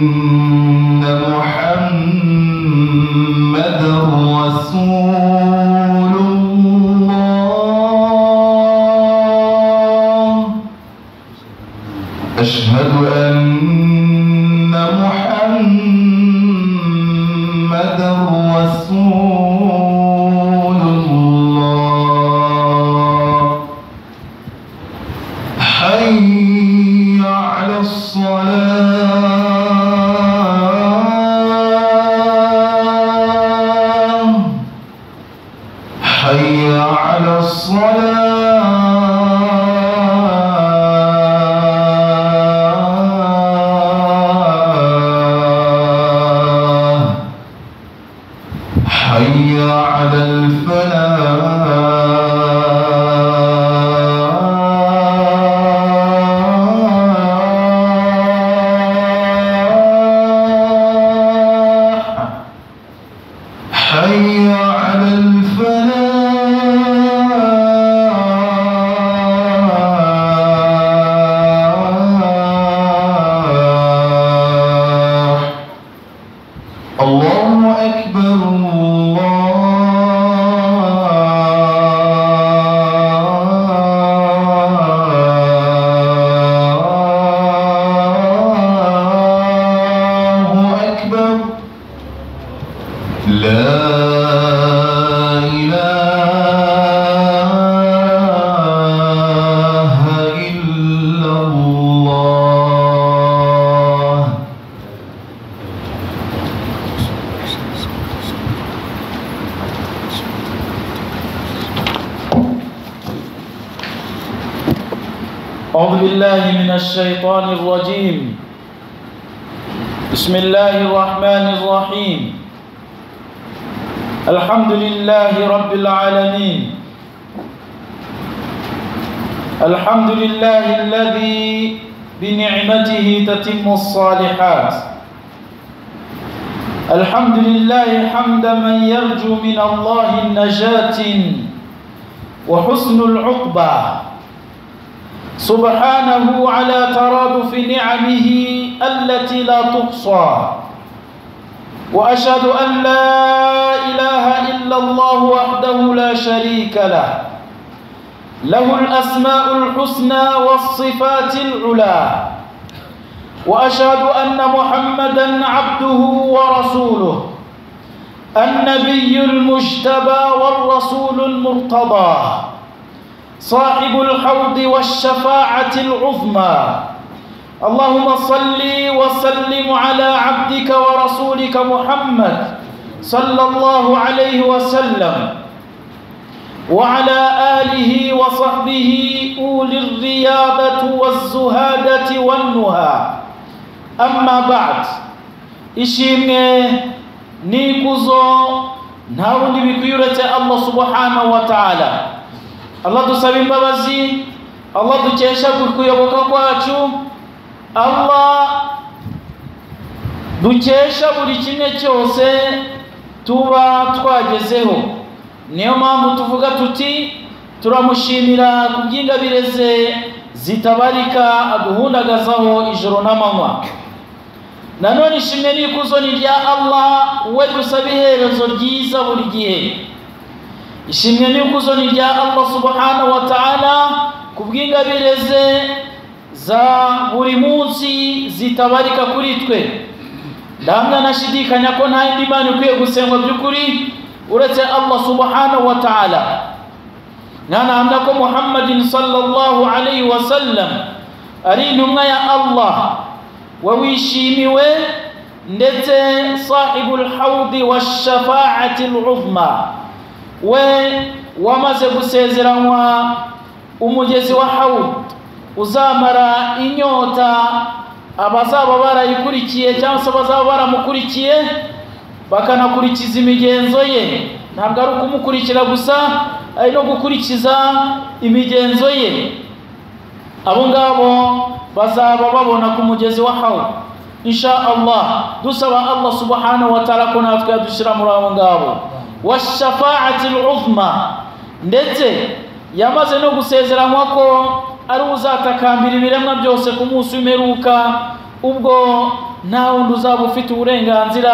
أن محمدا رسول الله. أشهد أن محمدا رسول الله. حي على الصلاة، حي على الصلاة، حي على الفلاح، حي على الفلاح. الله أكبر، الله أكبر، لا إله إلا الله. أعوذ بالله من الشيطان الرجيم. بسم الله الرحمن الرحيم. الحمد لله رب العالمين. الحمد لله الذي بنعمته تتم الصالحات. الحمد لله حمد من يرجو من الله النجاة وحسن العقبى. سبحانه على ترادف نعمه التي لا تحصى. وأشهد أن لا إله إلا الله وحده لا شريك له، له الأسماء الحسنى والصفات العلى. وأشهد أن محمدا عبده ورسوله، النبي المجتبى والرسول المرتضى، صاحب الحوض والشفاعة العظمى. اللهم صل وسلم على عبدك ورسولك محمد صلى الله عليه وسلم، وعلى آله وصحبه أولي الرياضة والزهادة والنهى. أما بعد، ishimwe n'ikuzo nta wundi bikwiye uretse Allah subhanahu wa ta'ala. Allah dusaba imbabazi, Allah dukesha kuyoboka kwacu, Allah dukesha buri kimwe cyose tuba twagezeho. Niyo mpamvu tuvuga tuti turamushimira ku bw'ingabire ze zitabarika aduhundagazaho ijoro n'amanywa. Nanone ishimwe n'ikuzo ni rya Allah, we dusaba iherezo ryiza buri gihe. Ishimwe n'ikuzo ni rya Allah subhanahu wa ta'ala ku bw'ingabire ze za buri munsi zitabarika kuri twe. Ndahamya nashidikanya ko nta yindi Mana ikwiye gusengwa by'ukuri uretse Allah subhanahu wa ta'ala. Nkanahamya ko Muhammadin sallallahu alayhi wa sallam ari intumwa ya Allah, we wishimiwe ndetse sahibul hawdi wash-shafa'ati al-uzma, we wamaze gusezeranywa umugezi wa hawd uzamara inyota abazaba barayikurikiye cyangwa se abazaba baramukurikiye bakanakurikiza imigenzo ye. Ntabwo ari ukumukurikira gusa, ari no gukurikiza imigenzo ye. Abo ngabo bazaba babona ku mugezi wa hawd insha Allah. Dusaba Allah subhanahu wa ta'ala ko natwe yadushyira muri abo ngabo. Washafa'ati al-uzma, ndetse yamaze no gusezeranywa ko ari uzatakambira ibiremwa byose ku munsi w'imperuka, Ubwo nta wundi uzaba ufite uburenganzira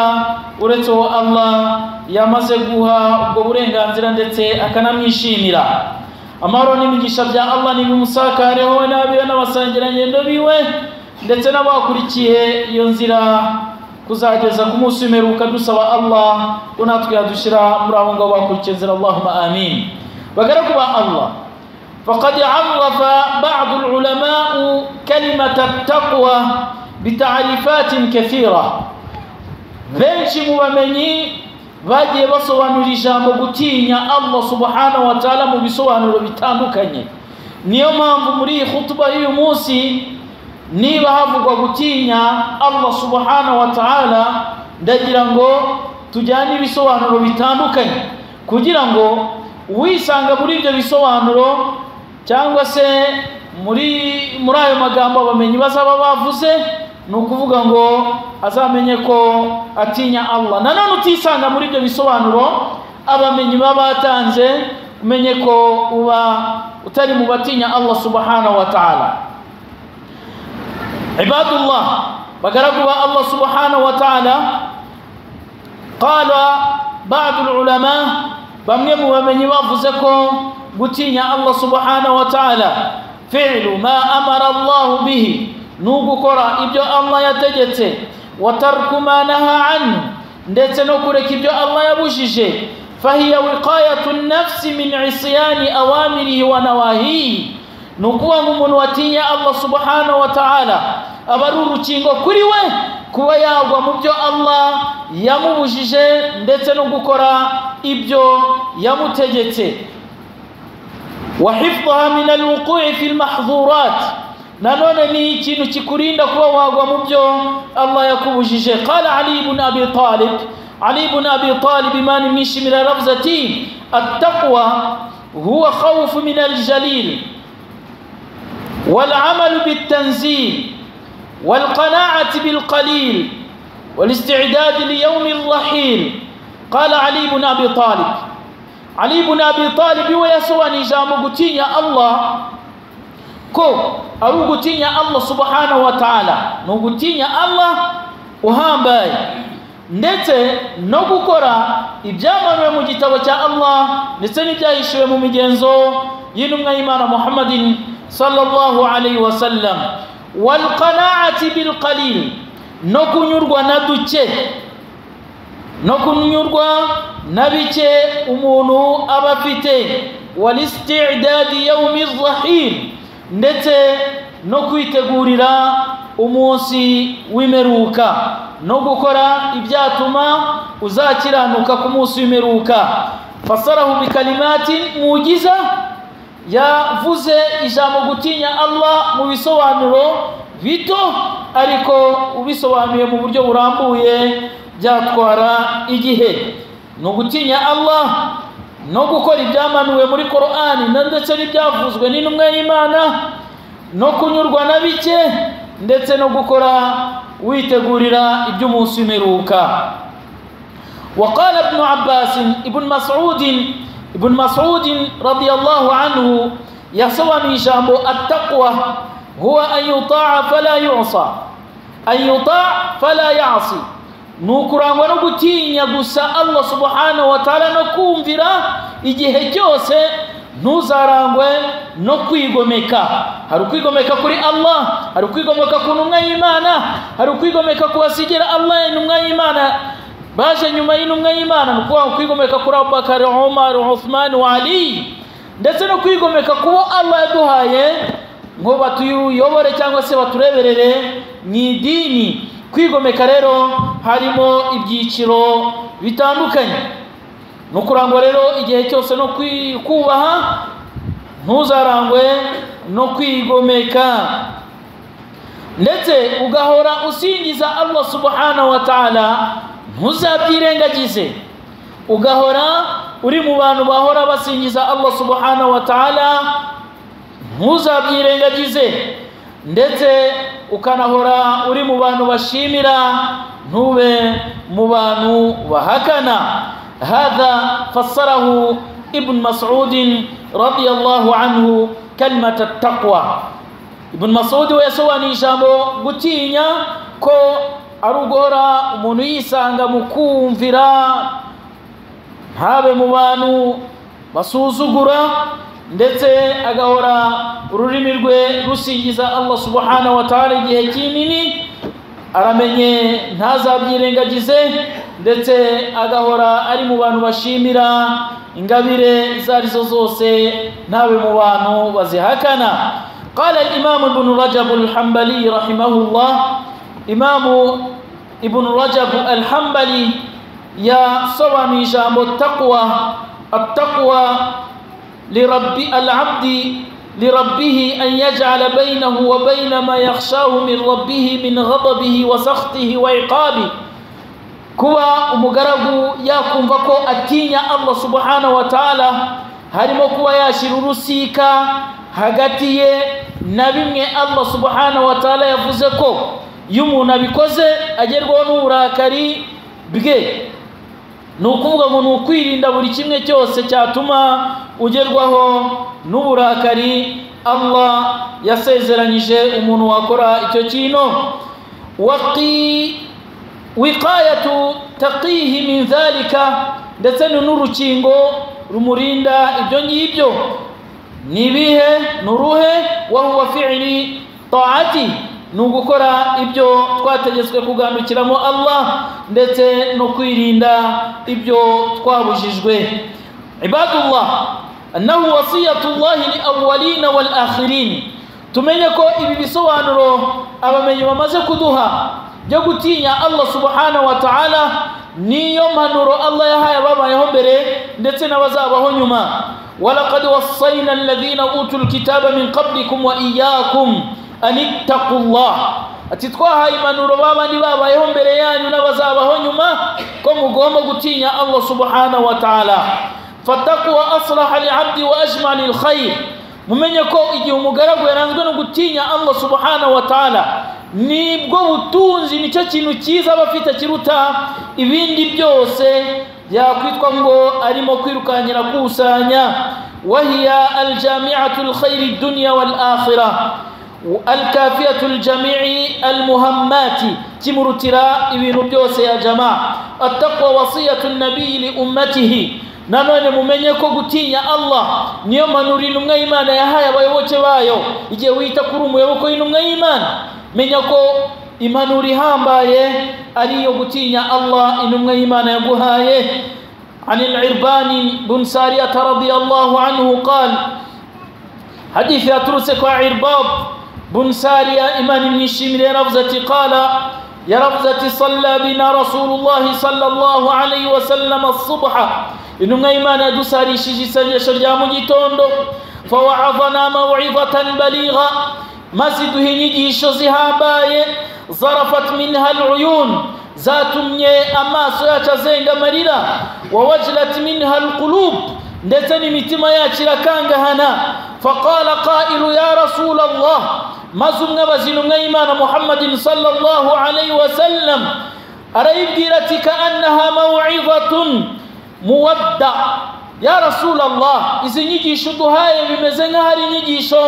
uretse uwo Allah yamaze guha ubwo burenganzira ndetse akanamwishimira. Amahoro n'imigisha bya Allah nibimusakareho we n'abiwe n'abasangirangendo biwe ndetse n'abakurikiye iyo nzira kuzageza ku munsi w'imperuka, dusaba Allah ko natwe yadushyira muri abo ngabo bakurikiye inzira. Allahumma amin. Bagaragu ba Allah, faqad arrafa ba'd al-ulama kalimata at-taqwa bita'rifatin kathira. Benshi mu bamenyi bagiye basobanura ijambo gutinya Allah subhanahu wa ta'ala mu bisobanuro bitandukanye. Niyo mpamvu muri iyi khutuba y'uyu munsi niba havugwa gutinya Allah subhanahu wa ta'ala, ndagira ngo tujyane ibisobanuro bitandukanye kugira ngo uwisanga muri ibyo bisobanuro cyangwa se muri ayo magambo abamenyi bazaba bavuze, ni ukuvuga ngo azamenye ko atinya Allah. Nanone utisanga muri ibyo bisobanuro abamenyi baba batanze, umenye ko uba utari mu batinya Allah subhanahu wa ta'ala. Ibadullah, bagaragu ba Allah subhanahu wa ta'ala, qala ba'd ulama, bamwe mu bamenyi bavuze ko gutinya Allah subhanahu wa ta'ala fi'lu ma amara Allah bihi, ni ugukora ibyo Allah yategetse, wa tarku ma naha anhu, ndetse no kureka ibyo Allah yabujije. Fahiya wiqayatu nafsi min isyani awamirihi wa nawahihi. Ni ukuvuga ngo umuntu watinya Allah subhanahu wa ta'ala aba ari urukingo kuri we kuba yagwa mu byo Allah yamubujije ndetse no gukora ibyo yamutegetse. Wa hifdhaha min alwuqu'i fi almahdhurat, nanone ni ikintu kikurinda kuba wagwa mu byo Allah yakubujije. Qala Ali ibn Abi Talib, Ali ibn Abi Talib imani mwishimira yaravuze ati at-taqwa huwa khawfu min al-jalil والعمل بالتنزيل والقناعة بالقليل والاستعداد ليوم الرحيل. قال علي بن أبي طالب، علي بن أبي طالب ويسواني جامو gutinya Allah ko ari ugutinya Allah subhanahu wa ta'ala, ni ugutinya Allah uhambaye ndetse no gukora ibyamanuwe mu gitabo cya Allah ndetse n'ibyahishuwe mu migenzo y'intumwa y'Imana Muhammadin sallallahu alayhi wa sallam. Wal qana'ati bil qalil, no kunyurwa na duke, no kunyurwa na bike umuntu aba afite. Wal isti'dad yawmi dhahir, ndetse no kwitegurira umunsi w'imperuka, no gukora ibyatuma uzakiranuka ku munsi w'imperuka. Fasarahu bikalimatin mujiza, yavuze ijambo gutinya Allah mu bisobanuro bito, ariko ubisobanuye mu buryo burambuye byatwara igihe. No gutinya Allah no gukora ibyamanuwe muri Qur'ani ndetse n'ibyavuzwe n'intumwa y'Imana, no kunyurwa na bike ndetse no gukora witegurira iby'umunsi w'imperuka. وقال ابن عباس ابن مسعود رضي الله عنه يسوى ijambo التقوى هو أن يطاع فلا يعصى، أن يطاع فلا يعصي. Ni ukurangwa no gutinya gusa Allah subhanahu wa ta'ala no kumvira igihe cyose, ntuzarangwe no kwigomeka. Hari ukwigomeka kuri Allah, hari ukwigomeka ku ntumwa y'Imana, hari ukwigomeka ku basigira Allah intumwa y'Imana baje nyuma y'intumwa y'Imana, ni ukuvuga kwigomeka kuri Abubakar, Umar, Uthman wa Ali, ndetse no kwigomeka kubo Allah yaduhaye ngo batuyobore cyangwa se batureberere mu idini. Kwigomeka rero harimo ibyiciro bitandukanye. No kurangwa rero igihe cyose no kubaha, ntuzarangwe no kwigomeka, ndetse ugahora usingiza Allah subhanahu wa ta'ala, ntuzabyirengagize. Ugahora uri mu bantu bahora basingiza Allah subhanahu wa ta'ala, ntuzabyirengagize, ndetse ukanahora uri mu bantu bashimira, ntube mu bantu bahakana. Hadha fassarahu Ibn Mas'ud radiyallahu anhu kalimat at-taqwa. Ibn Mas'ud we yasobanuye ijambo gutinya ko ari uguhora umuntu yisanga mu kumvira, ntabe mu bantu basuzugura, ndetse agahora ururimi rwe rusingiza Allah subhanahu wa ta'ala igihe kinini, aramenye ntazabyirengagize, ndetse agahora ari mu bantu bashimira ingabire izo arizo zose, ntabe mu bantu bazihakana. قال الإمام ابن رجب الحنبلي رحمه الله، إمام ابن رجب الحنبلي يا صوامي جام التقوى، التقوى لرب العبد لربه أن يجعل بينه وبين ما يخشاه من ربه من غضبه وسخطه وعقابه. Kuba umugaragu yakumva ko atinya Allah subhanahu wa ta'ala, harimo kuba yashyira urusika hagati ye na bimwe Allah subhanahu wa ta'ala yavuze ko iyo umuntu abikoze agerwaho n'uburakari bwe. Ni ukuvuga ngo ni ukwirinda buri kimwe cyose cyatuma ugerwaho n'uburakari Allah yasezeranyije umuntu wakora icyo kintu. Wiqayatu taqihi min dhalika, ndetse n'urukingo rumurinda ibyo ngibyo. Ni ibihe? Ni uruhe? Wa huwa fi'li ta'ati, ni ugukora ibyo twategetswe kugandukiramo Allah, ndetse no kwirinda ibyo twabujijwe. Ibadullah, annahu wasiyatullahi li awwalina wal akhirin. Tumenye ko ibi bisobanuro abamenyi bamaze kuduha byo gutinya Allah subhanahu wa ta'ala niyo mpanuro Allah yahaye ababayeho mbere ndetse n'abazabaho nyuma. Walaqad wassayna alladhina utul kitaba min qablikum wa iyyakum an ittaqullah, ati twahaye impanuro babandi babayeho mbere yanyu n'abazabaho nyuma ko mugomba gutinya Allah subhanahu wa ta'ala. Fattaqwa aslaha li'abdi wa ajma lil khair. Mumenye ko igihe umugaragu yaranzwe no gutinya Allah subhanahu wa ta'ala, nibwo butunzi, nicyo kintu cyiza abafite kiruta ibindi byose byakwitwa ngo arimo kwirukankira kusanya. Wahiya aljami'atu alkhairi dunya wal akhirah alkafiyatu aljami'i almuhammati, kimurutira ibintu byose ya jamaa. Attaqwa wasiyatu an-nabiy li ummatihi. Nanone mumenye ko gutinya Allah niyo mpanuro intumwa y'Imana yahaye abayoboke bayo. Igihe wita kuri umuyoboke w'intumwa y'Imana, menya ko impanuro ihambaye ari iyo gutinya Allah intumwa y'Imana yaguhaye. عن العربان بن سارية رضي الله عنه قال، حديث يترسك عرباب بن سارية إيمان بن شمر رفزة قال يا رفزة صلى بنا رسول الله صلى الله عليه وسلم الصبح، إنما إيمان دساري شيشي سنجا مجتوندو فوعظنا موعظة بليغة، مسجده نجيشو زهاباye zarafat minha aluyun, zatumye amaso yacu azenga amarira, wa wajlat minha alqulub, ndetse n'imitima yacu irakangahana. Faqala qailu ya rasul Allah, maze umwe abaza intumwa y'Imana Muhammadin sallallahu alayhi wa sallam arayibwira ati kaannaha maw'izatun muwadda, ya rasul Allah, izi nyigisho duhaye bimeze nk'aho ari inyigisho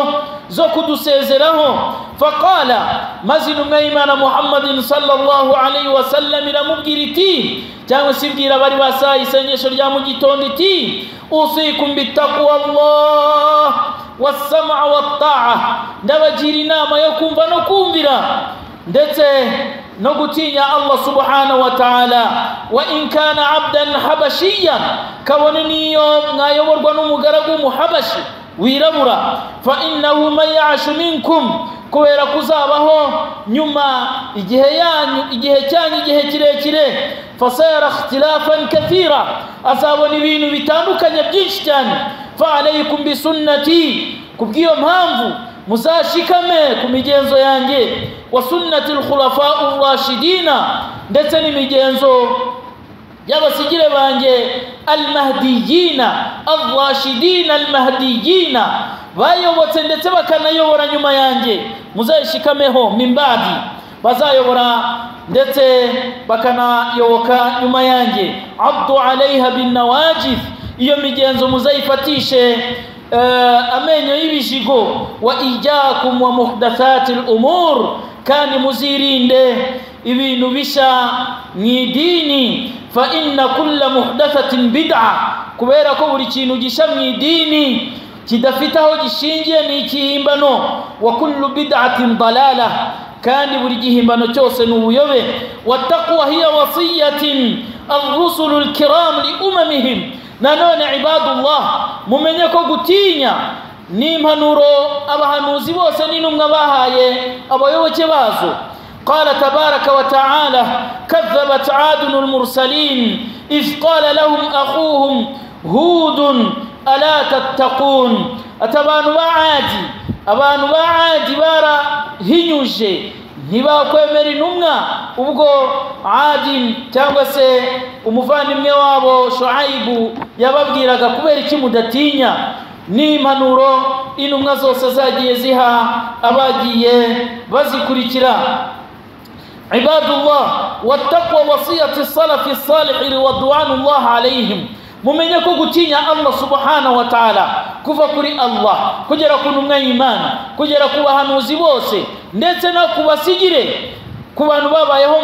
zo kudusezeraho. Faqala, maze intumwa y'Imana Muhammadin sallallahu alayhi wa sallam iramubwira iti, cyangwa se ibwira abari basaye isengesho rya mu gitondo iti, usikum bittaqwa Allah was-sam'a wat-ta'a, ndabagira inama yo kumva no kumvira ndetse no gutinya Allah subhanahu wa ta'ala. Wa in kana 'abdan habashiyan, kabone niyo mwayoborwa n'umugaragu w'umuhabashi wirabura, fa innahu man ya'ashu minkum, kubera kuzabaho nyuma igihe yanyu igihe cyanyu igihe kirekire, fasayara ikhtilafan kathira, azabona ibintu bitandukanye byinshi cyane. Fa alaykum bi sunnati, kubw'iyo mpamvu muzashikame ku migenzo yanjye, wa sunnati al-khulafa ar-rashidina, ndetse n'imigenzo y'abasigire banjye al-mahdiyina ar-rashidina al-mahdiyina, bayobotse ndetse bakanayobora nyuma yanjye, muzayishikameho mimbadi, bazayobora ndetse bakanayoboka nyuma yanjye. Abdu alaiha bin nawajid, iyo migenzo muzayifatishe amenyo y'ibijigo. Wa iyyakum wa muhdathatil umur, kandi muzirinde ibintu bisha mu idini. Fa inna kulla muhdathatin bid'a, kubera ko buri kintu gisha mu idini kidafite aho gishingiye ni ikihimbano. Wa kullu bid'atin dalala, kandi buri gihimbano cyose ni ubuyobe. Wattaqwa hiya wasiyatin ar-rusulu al-kiram li umamihim. Nanone ibadullah, mumenye ko gutinya ni impanuro abahanuzi bose n'intumwa bahaye abayoboke bazo. قال تبارك وتعالى: كذبت عاد المرسلين إذ قال لهم أخوهم هود ألا تتقون. Abantu b'Adi, abantu b'Adi barahinyuje ntibakwemera intumwa ubwo Adi cyangwa se umuvandimwe wabo Shuaibu yababwiraga kubera iki mudatinya. Ni impanuro intumwa zose zagiye ziha abagiye bazikurikira. Ibadullah, wattaqwa wasiyati salafi salih ridwanullah alayhim. Mumenye ko gutinya Allah subhanahu wa ta'ala kuva kuri Allah kugera ku ntumwa y'Imana kugera ku bahanuzi bose ndetse no kubasigire ku bantu babayeho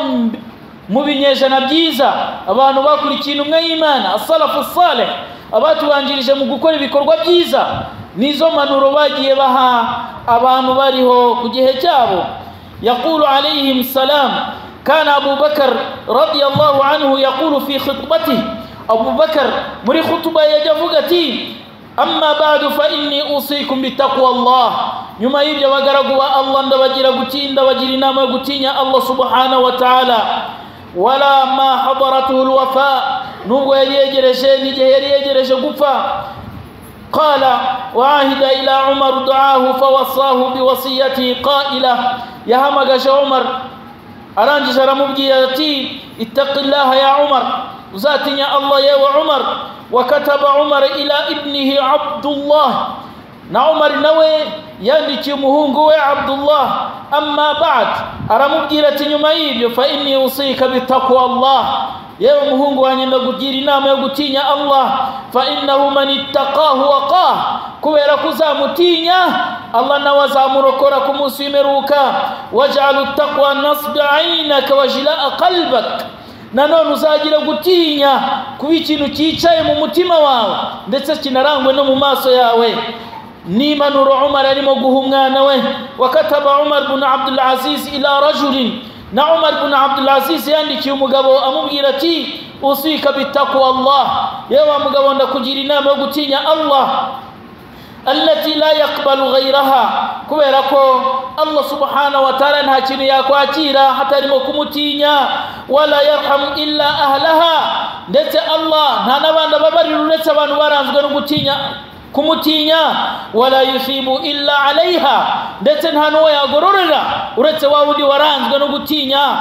mu binyejana byiza, abantu bakurikiye intumwa y'Imana as-salafu salih, abatubanjirije mu gukora ibikorwa byiza, nizo manuro bagiye baha abantu bariho ku gihe cyabo. Yaqulu alayhim salam, kana Abu Bakr radiyallahu anhu yaqulu fi khutbatihi. Abu Bakr muri khutuba yajavuga ati: amma ba'du fa inni usikum bitaqwa Allah. Nyuma y'ibyo bagaragu ba Allah ndabagira gutinda bagira inama yo gutinya Allah subhanahu wa ta'ala. Wala ma hadaratuhu alwafa, nubwo yari yegereje n'igihe yari yegereje gupfa. Qala wa ahida ila Umar du'ahu fawassahu biwasiyatihi qa'ila. Yahamagaje Umar arangije aramubwira ati: ittaqillaha ya Umar, uzatinya Allah yewe Umar. Wa kataba Umar ila ibnihi Abdullah, na Umar nawe yandikiye umuhungu we Abdullah. Amma ba'd, aramubwira ati nyuma y'ibyo fa inni usika bitaqwa Allah, yewe umuhungu wanjye ndakugira inama yo gutinya Allah. Fa innahu man ittaqahu waqah, kubera ko uzamutinya Allah nawe azamurokora ku munsi w'imperuka. Waj'alu taqwa nasba aynaka wa jilaa qalbak, nanone uzagira gutinya kuba ikintu cyicaye mu mutima wawe ndetse kinarangwe no mu maso yawe. Ni impanuro Umar arimo guha umwana we. Wakataba Umar ibn Abdul Aziz ila rajulin, na Umar ibn Abdul Aziz yandikiye umugabo amubwira ati: usika bitaqwa Allah, yewe mugabo ndakugira inama yo gutinya Allah allati la yaqbalu ghayraha, kubera ko Allah subhanahu wa ta'ala nta kintu yakwakira hatarimo kumutinya. Wala yarhamu illa ahlaha, ndetse Allah nta n'abandi ababarira uretse abantu baranzwe no gutinya kumutinya. Wala yusibu illa alaiha, ndetse nta n'uwo yagororera uretse wa wundi waranzwe no gutinya.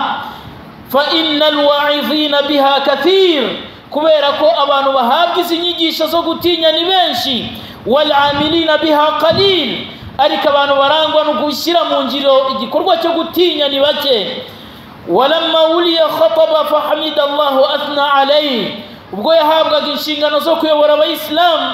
Fa innal wa'izina biha kathir, kubera ko abantu bahabwa izi nyigisho zo gutinya ni benshi. Wal amilina biha qalil, ariko abantu barangwa no gushyira mu ngiro igikorwa cyo gutinya ni bake. Walamma wuliya khataba fahamida Allah wa athna alayhi, ubwo yahabwaga inshingano zo kuyobora abayisilamu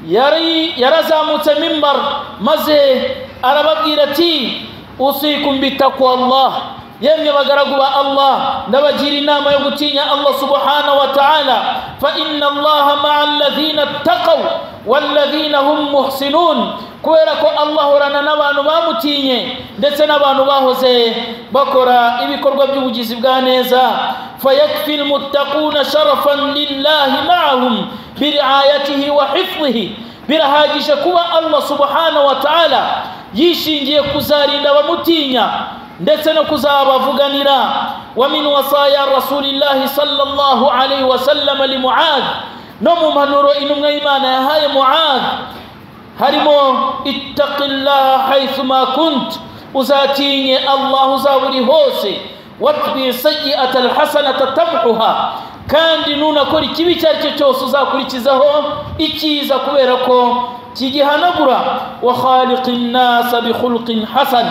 yari yarazamutse mimbar maze arababwira ati: usikum bitaqwa Allah, yemwe bagaragu ba Allah ndabagira inama yo gutinya Allah subhanahu wa ta'ala. Fa inna Allah ma'a alladhina ittaqaw walladhina hum muhsinun, kubera ko Allah ahorana n'abantu bamutinye ndetse n'abantu bahoze bakora ibikorwa by'ubugizi bwa neza. Fayakfi almuttaquna sharafan lillahi ma'ahum bir'ayatihi wa hifdhihi, birahagije kuba Allah subhanahu wa ta'ala yishingiye kuzarinda abamutinya ndetse no kuzabavuganira. Wa min wasaya rasulillahi sallallahu alayhi wa sallam li Mu'adh, no mu mpanuro intumwa y'Imana yahaye Mu'adh harimo ittaqillaha haythuma kunt, uzatinye Allah uzaba uri hose. Watbi sayyi'ata alhasanata tamhuha, kandi nunakora ikibi icyo ari cyo cyose uzakurikizaho icyiza kubera ko kigihanagura. Wa khaliqin nasa bi khulqin hasan,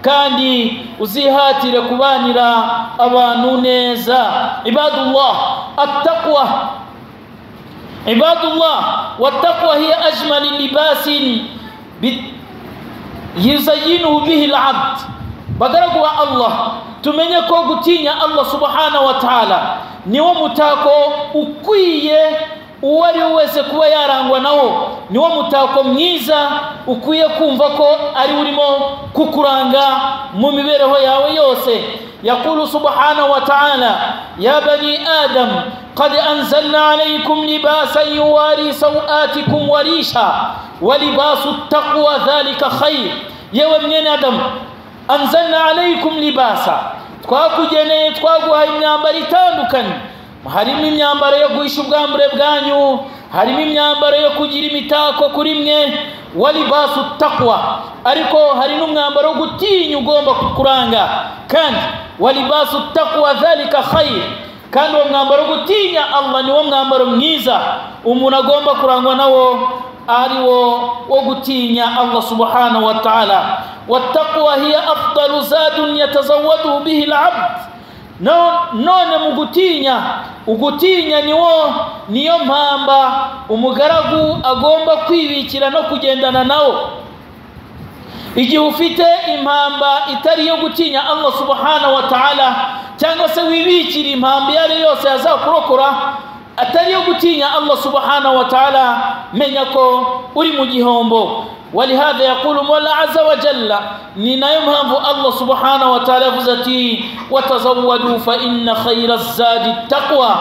kandi uzihatire kubanira abantu neza. Ibadullah, attaqwa Ibadullah, wattaqwa hiya ajmal libasin yuzayinuhu bihi al-abd. Bagaragu wa Allah, tumenye ko gutinya Allah subhanahu wa ta'ala niwo mutako ukwiye uwo ari we wese kuba yarangwa nawo, niwo mutako mwiza ukwiye kumva ko ari urimo kukuranga mu mibereho yawe yose. Yaqulu subhanahu wa ta'ala: ya bani adam qad anzalna alaykum libasan yuwari sawatikum warisha wa libasu taqwa dhalika khayr. Yewe mwene Adam, anzalna alaykum libasa, twakugeneye twaguhaye imyambaro itandukanye, harimo imyambaro yo guhisha ubwambure bwanyu, harimo imyambaro yo kugira imitako kuri mwe, walibasu taqwa, ariko hari n'umwambaro wo gutinya ugomba kukuranga. Kandi walibasu taqwa dhalika khayr, kandi uwo mwambaro wo gutinya Allah niwo mwambaro mwiza umuntu agomba kurangwa nawo, ari wo wo gutinya Allah subhanahu wa ta'ala. Wattaqwa hiya afdalu zadun yatazawwadu bihi al-abd. None mu gutinya, ugutinya niwo niyo mpamba umugaragu agomba kwibikira no kugendana nawo. Igihe ufite impamba itari yo gutinya Allah subhanahu wa ta'ala, cyangwa se wibikira impamba iyo ari yose yazakurokora atari yo gutinya Allah subhanahu wa ta'ala, menya ko uri mu gihombo. ولهذا يقول مولا عز وجل نينا يمهف الله سبحانه وتعالى فزتي وتزودوا فإن خير الزاد التقوى.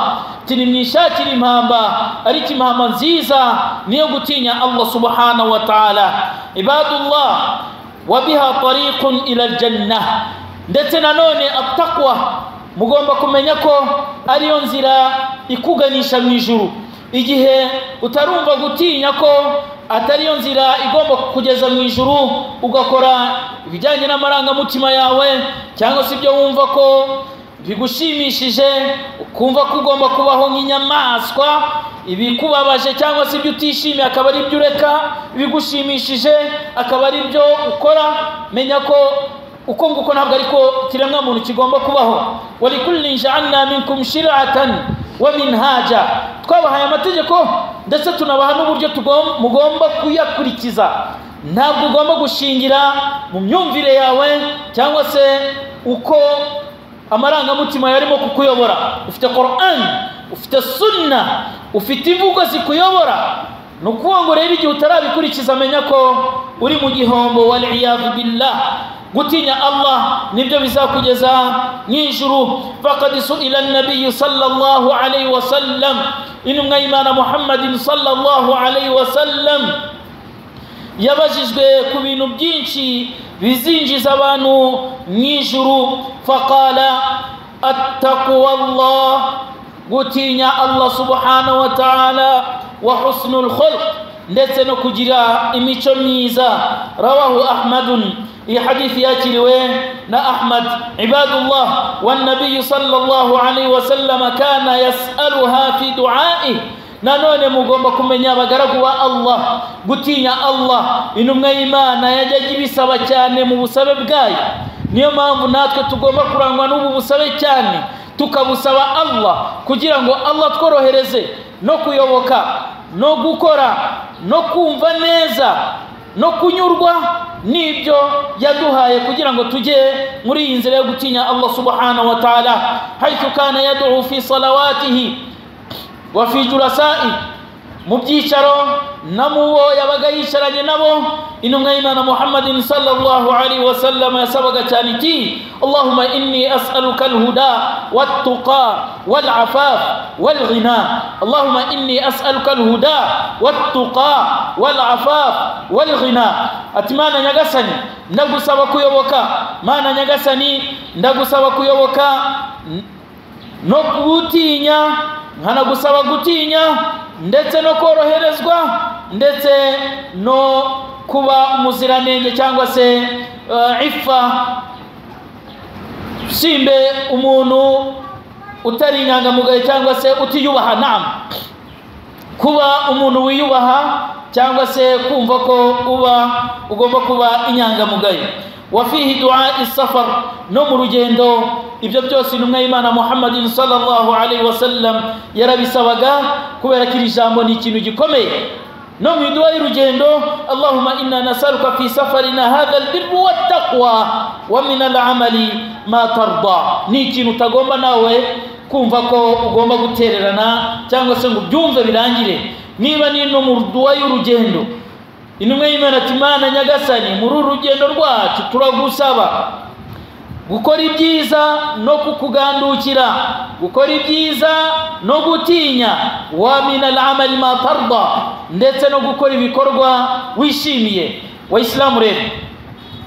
تنمنشات المهامة أريت مهاما زيزا نيوغتين الله سبحانه وتعالى. عباد الله، وبها طريق إلى الجنة. ndetse nanone التقوى mugomba kumenya ko ariyo nzira ikuganisha mu ijuru. Igihe utarumva gutinya ko atari yo nzira igomba kugeza mu ijuru, ugakora ibijyanye n'amarangamutima yawe cyangwa se ibyo wumva ko bigushimishije, ukumva ko ugomba kubaho nk'inyamaswa, ibikubabaje cyangwa se ibyo utishimiye akaba ari ibyo ureka, ibigushimishije akaba ari ibyo ukora, menya ko uko nguko ntabwo ariko kiremwa muntu kigomba kubaho. Walikullin ja'alna minkum shir'atan wa minhaja, twabahaye amategeko ndetse tunabaha n'uburyo mugomba kuyakurikiza. Ntabwo ugomba gushingira mu myumvire yawe cyangwa se uko amarangamutima yarimo kukuyobora. Ufite Qur'an, ufite Sunna, ufite imvugo zikuyobora. Ni ukuvuga ngo rero igihe utarabikurikiza menya ko uri mu gihombo, wal iyadhu billah. Gutinya Allah nibyo bizakugeza mu ijuru. Faqad su'ila an-nabiy sallallahu alayhi wa sallam, intumwa y'Imana Muhammadin sallallahu alayhi wa sallam yabajijwe ku bintu byinshi bizinjiza abantu mu ijuru. Faqala attaqwa Allah, gutinya Allah subhanahu wa ta'ala, wa husnul khulq, ndetse no kugira imico myiza. Rawahu Ahmadun, iyi hadithi yakiriwe na Ahmad. Ibadullah, wan nabiy sallallahu alayhi wa sallam kana yas'aluha fi du'a'ihi. Nanone mugomba kumenya abagaragu ba Allah, gutinya Allah intumwa y'Imana yajyaga ibisaba cyane mu busabe bwayo. Niyo mpamvu natwe tugomba kurangwa n'ubu busabe cyane, tukabusaba Allah kugira ngo Allah tworohereze no kuyoboka no gukora no kumva neza no kunyurwa n'ibyo yaduhaye, kugira ngo tujye muri iyi nzira yo gutinya Allah subhanahu wa ta'ala. Haythu kana yad'u fi salawatihi wa fi julasa'i, mu byicaro na mubo yabaga yicaranye nabo, intumwa y'Imana Muhammadin sallallahu alayhi wa sallam yasabaga cyane iti: Allahumma inni as'aluka al-huda wat-tuqa wal-afaf wal-ghina. Allahumma inni as'aluka al-huda wat-tuqa wal-afaf wal-ghina. Ati Mana nyagasani ndagusaba kuyoboka, Mana nyagasani ndagusaba kuyoboka no gutinya, nkanagusaba gutinya ndetse no koroherezwa ndetse no kuba umuziranenge cyangwa se ifa, simbe umuntu utari inyangamugayo cyangwa se utiyubaha. Naam, kuba umuntu wiyubaha cyangwa se kumva ko uba ugomba kuba inyangamugayo. Wa fihi du'a is-safar, no mu rugendo Ibyo byose intumwa y'Imana Muhammadin sallallahu alaihi wasallam yarabisabaga, kubera ko iri jambo ni ikintu gikomeye. No mu iduwa y'urugendo, Allahumma inna nasaluka fi safarina hadha albirru wattaqwa wa min al'amali ma tarda. Ni ikintu utagomba nawe kumva ko ugomba gutererana cyangwa se ngo ubyumve birangire. Niba ni no mu duwa y'urugendo, intumwa y'Imana ati Mana Nyagasani, muri uru rugendo rwacu turagusaba gukora ibyiza no kukugandukira, gukora ibyiza no gutinya, wa min al'amali ma tarda, ndetse no gukora ibikorwa wishimiye. Wayisilamu rero,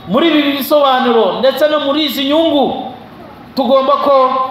muri ibi bisobanuro ndetse no muri izi nyungu, tugomba ko